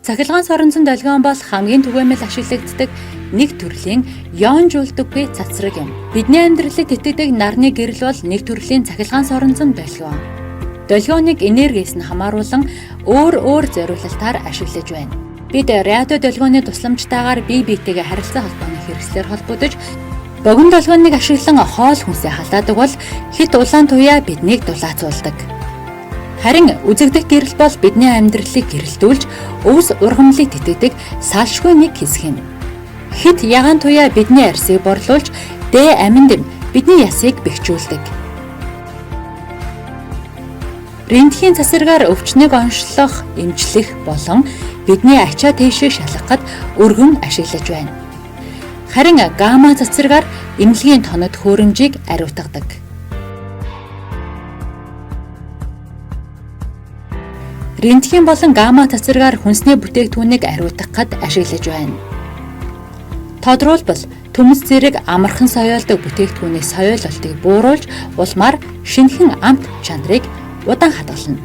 Цахилгаан соронзон долгион бол хамгийн түгээмэл ашиглагддаг нэг төрлийн йонжуулдаггүй цацраг юм. Бидний амьдралыг тэтгэдэг нарны гэрэл бол нэг төрлийн цахилгаан соронзон долгион. Долгионыг энергиэс нь хамааруулан өөр өөр зориулалтаар ашиглаж байна. Бид радио долгионы тусламжтайгаар бие биетэйгээ харилцаа холбооны хэрэгслээр холбогдож богино долгионыг ашиглан хоол хүнсээ халаадаг бол хэт улаан туяа биднийг дулаацуулдаг. Харин үзэгдэх гэрэл бол бидний амьдралыг гэрэлтүүлж өвс ургамлыг тэтгэдэг салшгүй нэг хэсэг юм. Хэт ягаан туяа бидний арьсыг борлуулж, дэ аминд бидний ясыг бэхжүүлдэг. Рентген цацрагаар өвчнийг онцлох, эмчлэх болон бидний ачаа тийшээ шалгахад өргөн ашиглаж байна. Харин гамма цацрагаар эмнэлгийн тоног хөөрөмжийг ариутгадаг. Рентген болон гамма цацрагаар хүнсний бүтээгдэхүүнийг ариутгахад ашиглаж байна. Тодруулбал төмөс зэрэг амархан соёолдог бүтээгдэхүүний соёололтыг бууруулж улмаар шинэхэн амт чанарыг удаан хадгална.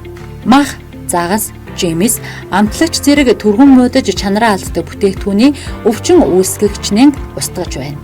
Мах, загас, жимс, амтлагч зэрэг түргэн муудаж чанараа алддаг бүтээгдэхүүний өвчин үүсгэгчнээ устгаж байна.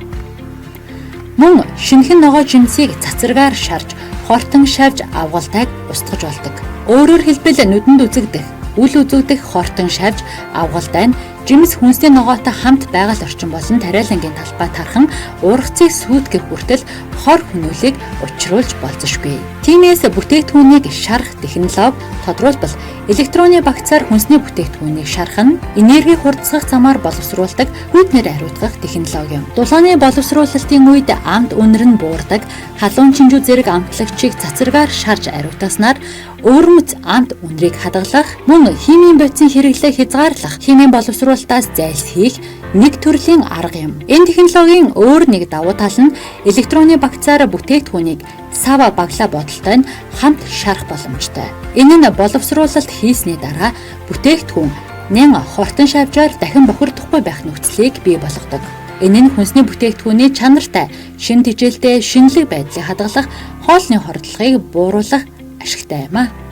Мөн шинэхэн ногоо жимсийг цацрагаар шарж, хортон шавж авгалдайг устгаж болдог. Өөрөөр хэлбэл нүдэнд үзэгдэх, үл үзэгдэх хортон шавж авгалдай нь жимс хүнсний ногоотой хамт байгаль орчин болон тариалангийн талбай тархан ургацыг сүйтгэх хүртэл хор хөнөөлийг учруулж болзошгүй. Тиймээс бүтээгдэхүүнийг шарах технологи, тодруулбал электроны багцаар хүнсний бүтээгдэхүүнийг шарах нь энергийг хурдсгах замаар боловсруулдаг хүйтнээр ариутгах технологи юм. Дулааны боловсруулалтын үед амт үнэр нь буурдаг, халуун чинжүү зэрэг амтлагчийг цацрагаар шарж ариутгаснаар өвөрмөц амт үнэрийг хадгалах, мөн химийн бодисын хэрэглээг хязгаарлах, химийн боловсруулалтаас зайлсхийх нэг төрлийн арга юм. Энэ технологийн өөр нэг давуу тал нь электроны багцаар бүтээгдэхүүнийг сава баглаа бодолтой нь хамт шарах боломжтой. Энэ нь боловсруулалт хийсний дараа бүтээгдэхүүн нэн хортон шавжаар дахин бохирдохгүй байх нөхцөлийг бий болгодог. Энэ нь хүнсний бүтээгдэхүүний чанартай, шим тэжээлтэй шинэлэг байдлыг хадгалах, хоолны хордлогыг бууруулах ашигтай юм а.